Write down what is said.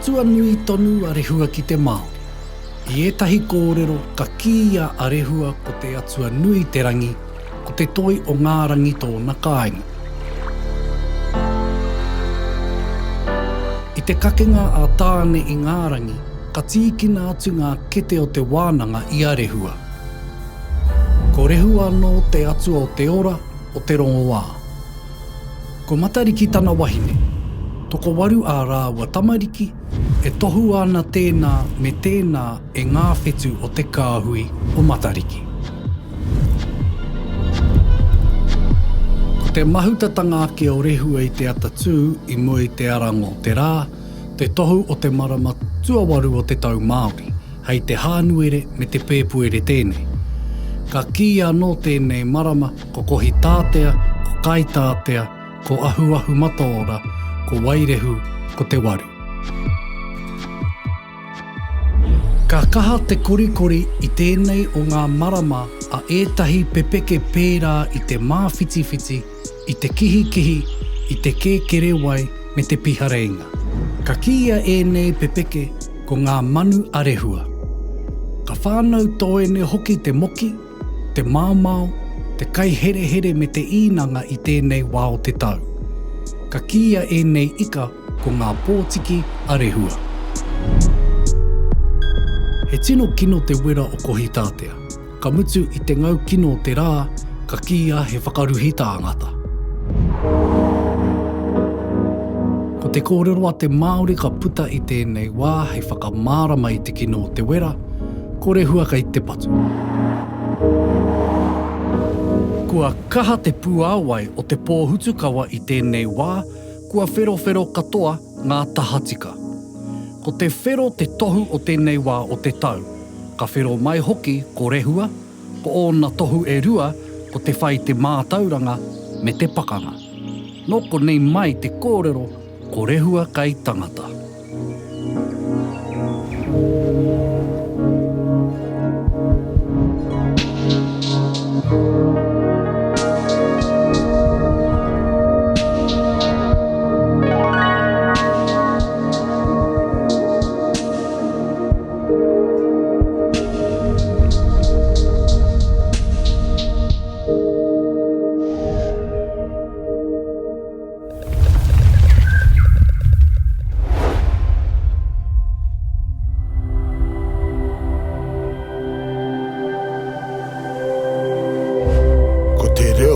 atua nui tonu a Rehua ki te Māori. I ētahi kōrero ka kīia a Rehua ko te atua nui te rangi, ko te toi o ngā rangi tōna kāinga. I te kakenga a Tāne i ngā rangi, ka tīkina atu ngā kete o te wānanga i a Rehua. Ko Rehua anō te atua o te ora, o te rongoā. Ko Matariki tana wahine. Tokowaru ā rāua tamariki, e tohua ana tēnā me tēnā e ngā whetū o te kāhui o Matariki. Ko te mahutatanga ake o Rehua i te atatū i mua i te aranga o te rā, te tohu o te marama tuawaru o te tau Māori, hei te Hānuere me te Pēpuere tēnei. Ka kīia anō tēnei marama ko Kohitātea, ko Kaitātea, ko Ahuahumataora, ko Wairehu, ko Te Waru. Ka kaha te korikori i tēnei o ngā marama a ētahi pepeke pērā i te māwhitiwhiti, i te kihikihi, i te kēkerewai me te pihareinga. Ka kīia ēnei pepeke ko ngā manu a Rehua. Ka whānau tōene hoki te moki, te maomao, te kaiherehere me te īnanga i tēnei wā o te tau. Ka kīia ēnei ika ko ngā pōtiki a Rehua. He tino kino te wera o Kohitātea. Ka mutu i te ngau kino o te rā, ka kīia he whakaruhi tāngata. Ko te kōrero a te Māori ka puta i tēnei wā hei whakamārama i te kino o te wera, ko Rehua kei te patu. Kua kaha te puāwai o te pōhutukawa i tēnei wā, kua wherowhero katoa ngā tahatika. Ko te whero te tohu o tēnei wā o te tau. Ka whero mai hoki ko Rehua, ko ōna tohu e rua ko te whai te mātauranga me te pakanga. Nō konei mai te kōrero ko Rehua kai tangata. Ko te reo.